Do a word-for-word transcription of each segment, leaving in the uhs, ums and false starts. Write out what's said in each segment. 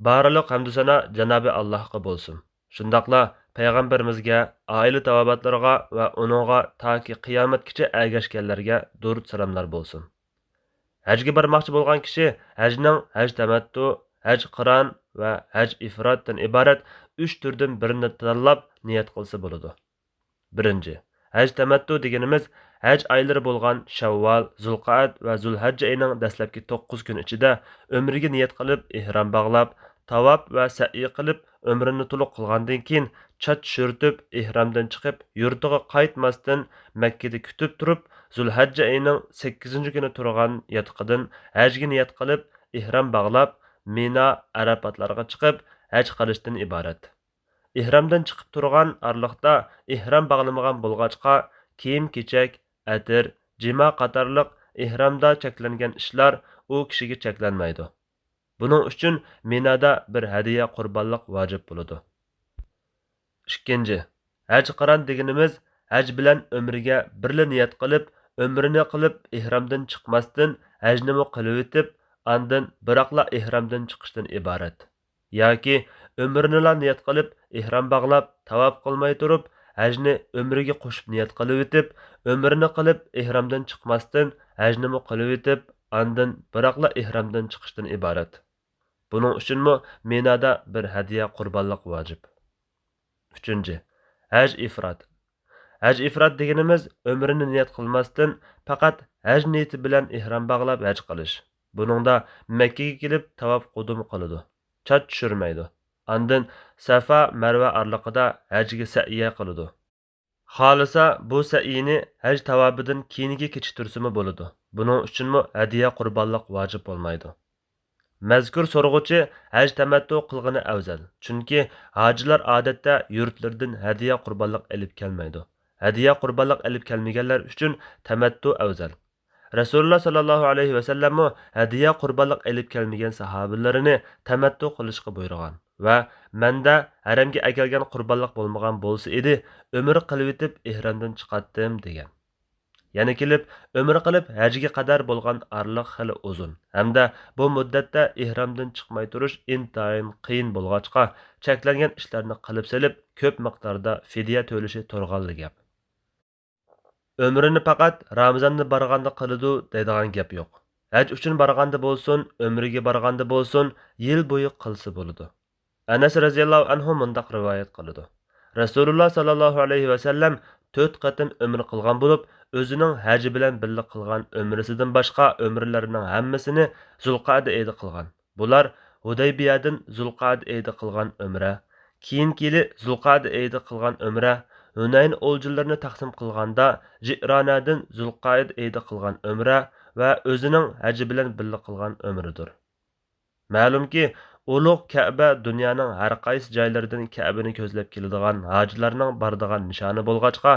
بارلىق ھەمدۇسانا جانابى ئاللاھقا بولسۇن. شۇنداقلا پەيغەمبىرىمىزگە، ئائىلە تاۋابىئاتلىرىغا ۋە ئۇنىڭغا تاكى قىيامەتكىچە ئەگەشكەنلەرگە دۇرۇت سالاملار بولسۇن. ھەجگە بارماقچى بولغان كىشى ھەجنىڭ ھەج تەمەتتۇ، ھەج قىران ۋە ھەج ئىفراتتىن ئىبارەت ئۈچ تۈردىن بىرىنى تاللاپ نىيەت قىلسا بولىدۇ. بىرىنچى، ھەج تەمەتتۇ دېگىنىمىز ھەج ئايلىرى بولغان شەۋۋال، زۇلقەئەد ۋە زۇلھەججە ئېيىنىڭ دەسلەپكى توققۇز كۈنى ئىچىدە ئۆمرىگە نىيەت قىلىپ، ئېھرام باغلاپ، تاۋاپ ۋە سەئيى قىلىپ، ئۆمرىنى تولۇق قىلغاندىن كېيىن، چاچ چۈشۈرتۈپ، ئېھرامدىن چىقىپ، يۇرتىغا قايتماستىن، مەككىدە كۈتۈپ تۇرۇپ، زۇلھەججە ئېيىنىڭ سەككىزىنچى كۈنى تۇرغان ياتىقىدىن ھەجگە نىيەت قىلىپ، ئېھرام باغلاپ، مىنا، ئەرەپاتلارغا چىقىپ، ھەج قىلىشتىن ئىبارەت. ئېھرامدىن چىقىپ تۇرغان ئارىلىقتا ئېھرام باغلىمىغان بولغاچقا، كىيىم-كېچەك، ئەتىر، جىما قاتارلىق ئېھرامدا چەكلەنگەن ئىشلار ئۇ كىشىگە چەكلەنمەيدۇ. بۇنىڭ ئۈچۈن مىنادا بىر ھەدىيە قۇربانلىق ۋاجىپ بولىدۇ. ئىككىنچى، ھەج قىران دېگىنىمىز ھەج بىلەن ئۆمرىگە بىرلا نىيەت قىلىپ، ئۆمرىنى قىلىپ، ئېھرامدىن چىقماستىن، ھەجنىمۇ قىلىۋېتىپ، ئاندىن بىراقلا ئېھرامدىن چىقىشتىن ئىبارەت. ياكى ئۆمرىنىلا نىيەت قىلىپ، ئېھرام باغلاپ، تاۋاپ قىلماي تۇرۇپ، ھەجنى ئۆمرىگە قوشۇپ نىيەت قىلىۋېتىپ، ئۆمرىنى قىلىپ، ئېھرامدىن چىقماستىن، ھەجنىمۇ قىلىۋېتىپ، ئاندىن بىراقلا ئېھرامدىن چىقىشتىن ئىبارەت. بۇنىڭ ئۈچۈنمۇ مىنادا بىر ھەدىيە قۇربانلىق ۋاجىپ. ئۈچىنچى، ھەج ئىفرات. ھەج ئىفرات دېگىنىمىز ئۆمرىنى نىيەت قىلماستىن، پەقەت ھەج نىيىتى بىلەن ئېھرام باغلاپ ھەج قىلىش. بۇنىڭدا مەككىگە كېلىپ تاۋاپ قۇدۇم قىلىدۇ. چاچ چۈشۈرمەيدۇ. ئاندىن سەفا، مەرۋە ئارىلىقىدا ھەجگە سەئيە قىلىدۇ. خالىسا بۇ سەئينى ھەج تاۋابىدىن كېيىنگە كېچىكتۈرسىمۇ بولىدۇ. بۇنىڭ ئۈچۈنمۇ ھەدىيە قۇربانلىق ۋاجىپ بولمايدۇ. مەزكۇر سورىغۇچى ھەج تەمەتتۇ قىلغىنى ئەۋزەل، چۈنكى ھاجىلار ئادەتتە يۇرتلىرىدىن ھەدىيە قۇربانلىق ئېلىپ كەلمەيدۇ. ھەدىيە قۇربانلىق ئېلىپ كەلمىگەنلەر ئۈچۈن تەمەتتۇ ئەۋزەل. رەسۇلۇللا ساللاللاھۇ ئەلەيھى ۋەسەللەممۇ ھەدىيە قۇربانلىق ئېلىپ كەلمىگەن ساھابىلىرىنى تەمەتتۇ قىلىشقا بۇيرۇغان ۋە مەندە ھەرەمگە ئەكەلگەن قۇربانلىق بولمىغان بولسا ئىدى، ئۆمرە قىلىۋېتىپ ئېھرامدىن چىقاتتىم دېگەن. يەنە كېلىپ، ئۆمرە قىلىپ ھەجگە قەدەر بولغان ئارىلىق خېلى ئۇزۇن ھەمدە بۇ مۇددەتتە ئېھرامدىن چىقماي تۇرۇش ئىنتايىن قىيىن بولغاچقا، چەكلەنگەن ئىشلارنى قىلىپ سېلىپ، كۆپ مىقداردا فىدىيە تۆلىشى تۇرغانلا گەپ. ئۆمرىنى پەقەت رامىزاندا بارغاندا قىلىدۇ دەيدىغان گەپ يوق. ھەج ئۈچۈن بارغاندا بولسۇن، ئۆمرىگە بارغاندا بولسۇن، يىل بويى قىلسا بولىدۇ. ئەنەس رەزىياللاھۇ ئەنھۇ مۇنداق رىۋايەت قىلىدۇ: رەسۇلۇللا ساللاللاھۇ ئەلەيھى ۋەسەللەم تۆت قېتىم ئۆمرە قىلغان بولۇپ، ئۆزىنىڭ ھەجى بىلەن بىللە قىلغان ئۆمرىسىدىن باشقا ئۆمرىلەرنىڭ ھەممىسىنى زۇلقەئدە ئېيىدا قىلغان. بۇلار ھۇدەيبىيەدىن زۇلقەئدە ئېيىدا قىلغان ئۆمرە، كېيىنكى يىلى زۇلقەئدە ئېيىدا قىلغان ئۆمرە، ھۈنەين ئولجىلىرىنى تەقسىم قىلغاندا جىئرانەدىن زۇلقەئدە ئېيىدا قىلغان ئۆمرە ۋە ئۆزىنىڭ ھەجى بىلەن بىللە قىلغان ئۆمرىدۇر. مەلۇمكى، ئۇلۇغ كەبە دۇنيانىڭ ھەر قايسى جايلىرىدىن كەبىنى كۆزلەپ كېلىدىغان ھاجىلارنىڭ بارىدىغان نىشانى بولغاچقا،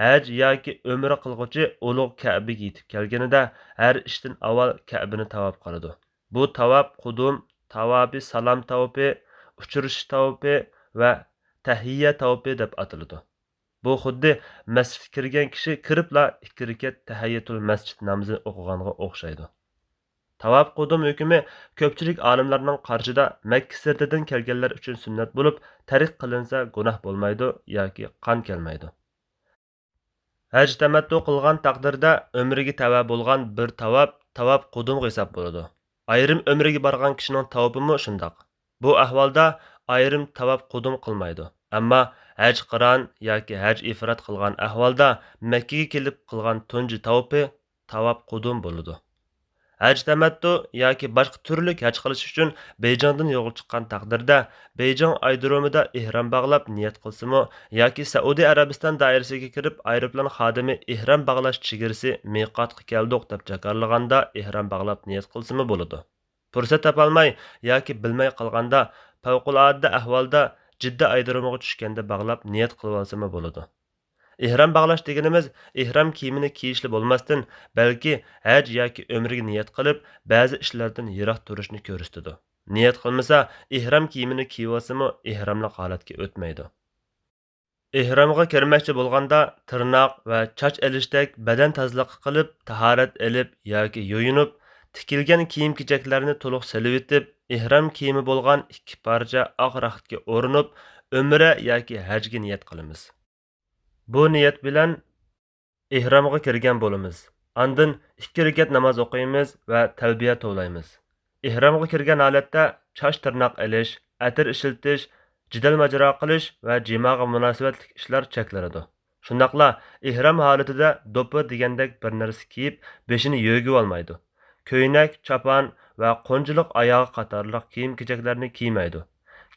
ھەج ياكى ئۆمرە قىلغۇچى ئۇلۇغ كەبىگە يېتىپ كەلگىنىدە ھەر ئىشتىن ئاۋۋال كەبىنى تاۋاپ قىلىدۇ. بۇ تاۋاپ قۇدۇم، تاۋاپى سالام تاۋىپى، ئۇچرىشىش تاۋىپى ۋە تەھىيە تاۋىپى دەپ ئاتىلىدۇ. بۇ خۇددى مەسچىتكە كىرگەن كىشى كىرىپلا ئىككى رېكەت تەھىيەتۇل مەسچىت نامىزى ئوقۇغانغا ئوخشايدۇ. تاۋاپ قۇدۇم ھۆكمى كۆپچىلىك ئالىملارنىڭ قارىشىدا مەككە سىرتىدىن كەلگەنلەر ئۈچۈن سۈننەت بولۇپ، تەرك قىلىنسا گۇناھ بولمايدۇ ياكى قان كەلمەيدۇ. ھەج تەمەتتۇ قىلغان تەقدىردە ئۆمرىگە تەۋە بولغان بىر تاۋاپ، تاۋاپ قۇدۇمغا ھېساب بولىدۇ. ئايرىم ئۆمرىگە بارغان كىشىنىڭ تاۋىپىمۇ شۇنداق. بۇ ئەھۋالدا ئايرىم تاۋاپ قۇدۇم قىلمايدۇ. ئەمما ھەج قىران ياكى ھەج ئىفرات قىلغان ئەھۋالدا مەككىگە كېلىپ قىلغان تۇنجى تاۋىپى تاۋاپ قۇدۇم بولىدۇ. ھەج تەمەتتۇ ياكى باشقا تۈرلۈك ھەج قىلىش ئۈچۈن بېيجىڭدىن يولغا چىققان تەقدىردە، بېيجىڭ ئايرودرومىدا ئېھرام باغلاپ نىيەت قىلسىمۇ ياكى سەئۇدى ئەرەبىستان دائىرىسىگە كىرىپ، ئايروپىلان خادىمى ئېھرام باغلاش چېگرىسى مىقاتقا كەلدۇق دەپ جاكارلىغاندا ئېھرام باغلاپ نىيەت قىلسىمۇ بولىدۇ. پۇرسەت تاپالماي ياكى بىلمەي قالغاندا، پەۋقۇلئاددە ئەھۋالدا جىددە ئايرودرومىغا چۈشكەندە باغلاپ نىيەت قىلىۋالسىمۇ بولىدۇ. ئېھرام باغلاش دېگىنىمىز ئېھرام كىيىمىنى كىيىشلا بولماستىن، بەلكى ھەج ياكى ئۆمرىگە نىيەت قىلىپ، بەزى ئىشلاردىن يىراق تۇرۇشنى كۆرسىتىدۇ. نىيەت قىلمىسا، ئېھرام كىيىمىنى كىيىۋالسىمۇ ئېھراملىق ھالەتكە ئۆتمەيدۇ. ئېھرامغا كىرمەكچى بولغاندا، تىرناق ۋە چاچ ئېلىشتەك بەدەن تازىلىقى قىلىپ، تاھارەت ئېلىپ ياكى يۇيۇنۇپ، تىكىلگەن كىيىم-كېچەكلەرنى تولۇق سېلىۋېتىپ، ئېھرام كىيىمى بولغان ئىككى پارچە ئاق رەختكە ئورىنىپ، ئۆمرە ياكى ھەجگە نىيەت قىلىمىز. بۇ نىيەت بىلەن ئېھرامغا كىرگەن بولىمىز. ئاندىن ئىككى رەكەت ناماز ئوقۇيمىز ۋە تەلبىيە توۋلايمىز. ئېھرامغا كىرگەن ھالەتتە چاچ تىرناق ئېلىش، ئەتىر ئىشلىتىش، جېدەل ماجىرا قىلىش ۋە جىماغا مۇناسىۋەتلىك ئىشلار چەكلىنىدۇ. شۇنداقلا ئېھرام ھالىتىدە دوپپا دېگەندەك بىر نەرسە كىيىپ، بېشىنى يۆگىۋالمايدۇ. كۆينەك، چاپان ۋە قونچىلىق ئاياغى قاتارلىق كىيىم-كېچەكلەرنى كىيمەيدۇ.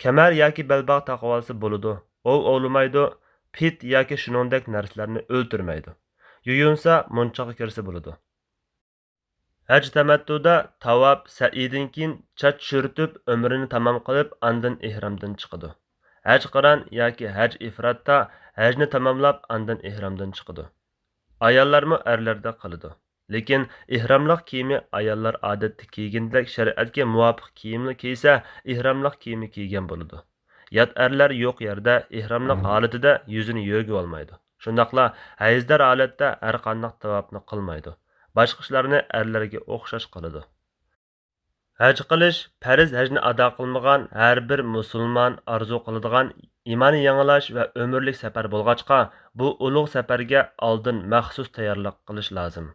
كەمەر ياكى بەلباغ تاقىۋالسا بولىدۇ. ئوۋ ئوۋلىمايدۇ، پىت ياكى شۇنىڭدەك نەرسىلەرنى ئۆلتۈرمەيدۇ. يۇيۇنسا مۇنچىغا كىرسە بولىدۇ. ھەج تەمەتتۇدا تاۋاپ، سەئيدىن كېيىن چاچ چۈشۈرتۈپ، ئۆمرىنى تامام قىلىپ، ئاندىن ئېھرامدىن چىقىدۇ. ھەج قىران ياكى ھەج ئىفراتتا ھەجنى تاماملاپ، ئاندىن ئېھرامدىن چىقىدۇ. ئاياللارمۇ ئەرلەردەك قىلىدۇ. لېكىن ئېھراملىق كىيىمى ئاياللار ئادەتتە كىيگىنىدەك شەرىئەتكە مۇۋاپىق كىيىمنى كىيسە، ئېھراملىق كىيىمى كىيگەن بولىدۇ. يات ئەرلەر يوق يەردە ئېھراملىق ھالىتىدە يۈزىنى يۆگىۋالمايدۇ. شۇنداقلا ھەيزدار ھالەتتە ھەرقانداق تاۋاپنى قىلمايدۇ. باشقا ئىشلارنى ئەرلەرگە ئوخشاش قىلىدۇ. ھەج قىلىش پەرز ھەجنى ئادا قىلمىغان ھەر بىر مۇسۇلمان ئارزۇ قىلىدىغان ئىمانى يېڭىلاش ۋە ئۆمۈرلۈك سەپەر بولغاچقا، بۇ ئۇلۇغ سەپەرگە ئالدىن مەخسۇس تەييارلىق قىلىش لازىم.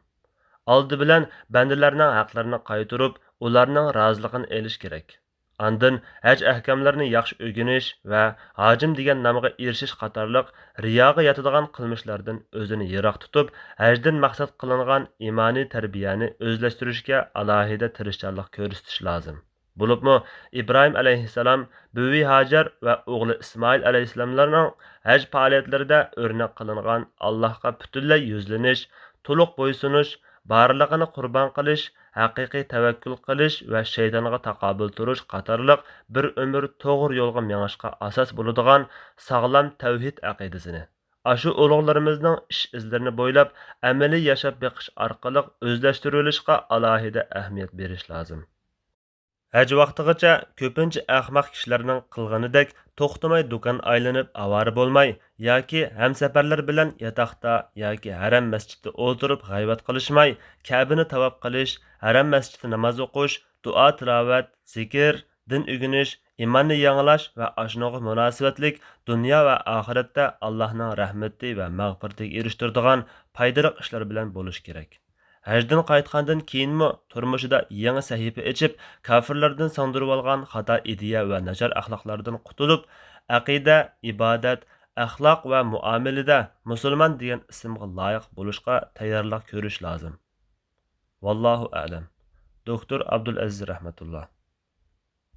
ئالدى بىلەن بەندىلەرنىڭ ھەقلىرىنى قايتۇرۇپ، ئۇلارنىڭ رازىلىقىنى ئېلىش كېرەك. ئاندىن ھەج ئەھكاملىرىنى ياخشى ئۆگىنىش ۋە ھاجىم دېگەن نامغا ئېرىشىش قاتارلىق رىياغا ياتىدىغان قىلمىشلاردىن ئۆزىنى يىراق تۇتۇپ، ھەجدىن مەقسەت قىلىنغان ئىمانىي تەربىيەنى ئۆزلەشتۈرۈشكە ئالاھىدە تىرىشچانلىق كۆرسىتىش لازىم. بولۇپمۇ ئىبراھىم ئەلەيھىسسالام، بۈۋى ھاجەر ۋە ئوغلى ئىسمائىل ئەلەيھىسسالاملارنىڭ ھەج پائالىيەتلىرىدە ئۆرنەك قىلىنغان ئاللاھقا پۈتۈنلەي يۈزلىنىش، تولۇق بويسۇنۇش، بارلىقىنى قۇربان قىلىش، ھەقىقىي تەۋەككۈل قىلىش ۋە شەيتانغا تاقابىل تۇرۇش قاتارلىق بىر ئۆمۈر توغرا يولغا مېڭىشقا ئاساس بولىدىغان ساغلام تەۋھىد ئەقىدىسىنى، ئاشۇ ئۇلۇغلىرىمىزنىڭ ئىش ئىزلىرىنى بويلاپ ئەمەلىي ياشاپ بېقىش ئارقىلىق ئۆزلەشتۈرۈۋېلىشقا ئالاھىدە ئەھمىيەت بېرىش لازىم. ھەج ۋاقتىغىچە كۆپىنچە ئەخمەق كىشىلەرنىڭ قىلغىنىدەك توختىماي دۇكان ئايلىنىپ ئاۋارە بولماي ياكى ھەمسەپەرلەر بىلەن ياتاقتا ياكى ھەرەم مەسچىتتە ئولتۇرۇپ غەيۋەت قىلىشماي، كەبىنى تاۋاپ قىلىش، ھەرەم مەسچىتتە ناماز ئوقۇش، دۇئا تىلاۋەت، زىكىر، دىن ئۆگىنىش، ئىماننى يېڭىلاش ۋە ئاشۇنىڭغا مۇناسىۋەتلىك دۇنيا ۋە ئاخىرەتتە ئاللاھنىڭ رەھمىتى ۋە مەغپىرىتىگە ئېرىشتۈرىدىغان پايدىلىق ئىشلار بىلەن بولۇشى كېرەك. ھەجدىن قايتقاندىن كېيىنمۇ تۇرمۇشىدا يېڭى سەھىپە ئېچىپ، كاپىرلاردىن سىڭدۈرۈۋالغان خاتا ئىدىيە ۋە ناچار ئەخلاقلاردىن قۇتۇلۇپ، ئەقىدە، ئىبادەت، ئەخلاق ۋە مۇئامىلىدە مۇسۇلمان دېگەن ئىسىمغا لايىق بولۇشقا تەييارلىق كۆرۈش لازىم. ۋاللاھۇ ئەلەم. دوكتور ئابدۇلئەزىز رەھمەتۇللا.